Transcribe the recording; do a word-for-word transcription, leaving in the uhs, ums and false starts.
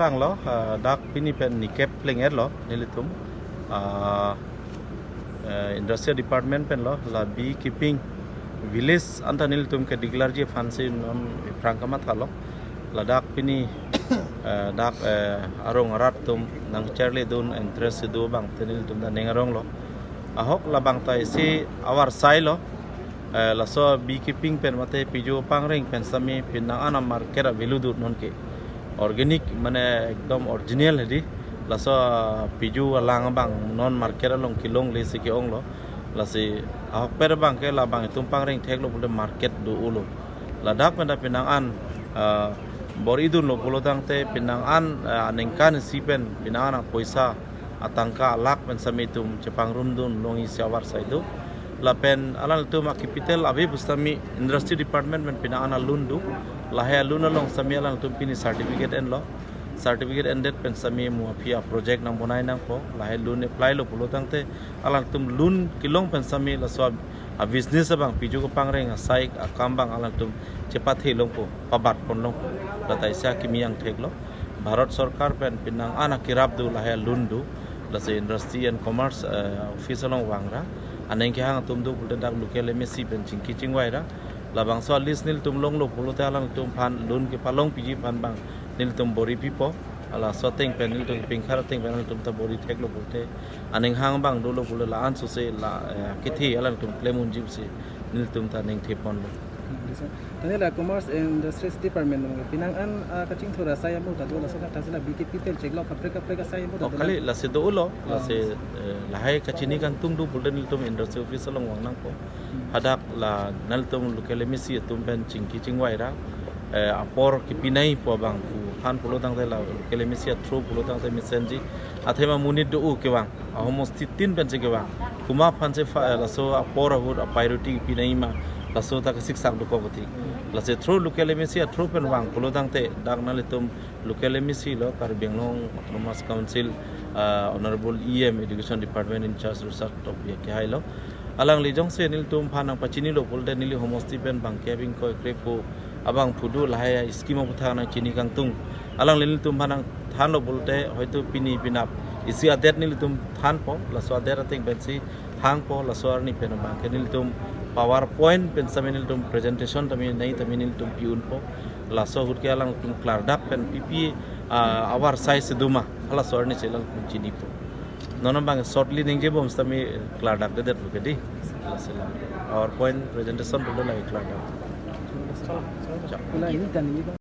Banglo, ah, dak pini pen nikep pleng-etlo nelitum, ah, eh, Industrial Department penlo, la beekeeping village anta nelitum ke declare ji aphansi non aphrang kamathalo. Ladak pini, eh, dak, eh, arong arat atum nangcherledun interest do abang te nelitum ta ning aronglo. Ahok labang ta isi avar sailo, eh, laso beekeeping pen mate piju pangreng pen sami penang an a-market a-value do nonke. Organic mane ekdom original hedi. Laso, ah, piju alang abang non market along kelongle si ke-onglo. Lasi ahokpet abang ke labang itum pangreng theklo pulote market do-olo. Ladak pen ta penang an, ah, bor-idunlo pulotangte penang an, ah, aningkan isi pen penang an apoisa atangka alakh pen sami itum chepangrumdun long isi avar sai do. Lapen alangtum a-capital ave pusitame Industry Department pen penang an a-loan do. Lahai a-loan along sami alangtum pini certificate enlo. Certificate endet pen sami mo aphi a-project nangbonai nangpo. Lahai loan apply lo pulotangte alangtum loan kelong pen sami laso a-business abang piju kepangreng asai akam abang alangtum chepathe longpo, pabat pon longpo. Lata isi akimi angthek lo. Bharat Sorkar pen penang an akerap do lahai loan do. Lasi Industry and Commerce, eh, office along vangra. Aning kehang atum do pulote dak local M A C pen chingki chingvaira. Labangso a-list nelitum longlo pulote alangtum aphan loan kepalong piji aphan abang nelitum bor-i pipo. Laso ateng pen nelitum pingkhar ateng pen nelitum ta bor-i theklo pulote aning hang abang dolo pulo la-an sose la, eh, kethe alangtum klem unji pusi nelitum ta ning theponlo. Tangte la Commerce and Industries Department along penang an, ah, kachingthur asai amo ta do, laso kata sila B K P pen cheklok kaprek kaprek asai amo ta Oh, do. Kali lasi do-olo, Ah. lasi, eh, lahai kachini kangtung do pulote nelitum Industry Office along vang nangpo. Hmm. Hadak la nelitum local M A C atum pen chingki chingvaira, eh, apor kepinaipo abang pu aphan pulotangte la local M A C a-through pulotangte mesenji. Athema monit do-o kevang. Ahomosti tin pensi kevang. Komat aphansi fa-, laso apor ahut a-priority pinai ma, laso ta kasiksak dokok puti. Lasi through local M A C a-through pen vang pulotangte dak nanglitum local M A C lo, Karbi Anglong Autonomous Council, ah, Honorable E M, Education Department in charge Rishabh Tokbi akehai lo. Alangli jongsi nelitum aphan nangpachinilo pulote neli homosti pen bangkep ingkoi krepho abang phudu lahai scheme aputhak nangchini kangtung. Alangli nelitum aphan nangthanlo pulote hoito pini penap isi adet nelitum thanpo, laso adet ateng pensi hangpo, laso arni pen abang ke nelitum PowerPoint pen sami nelitum presentation tame nai tame nelitum pi-unpo. Laso ahut ke alangtum klardak pen P P A, ah, avar sai si do ma, halaso arni si alangtum chinipo. Non abang shortly ningjebom sitame klardak dedet lo ke di. Lasi la PowerPoint presentation pulo lake klardak. Chalo, chalo. Chalo. Pula ini dan ini.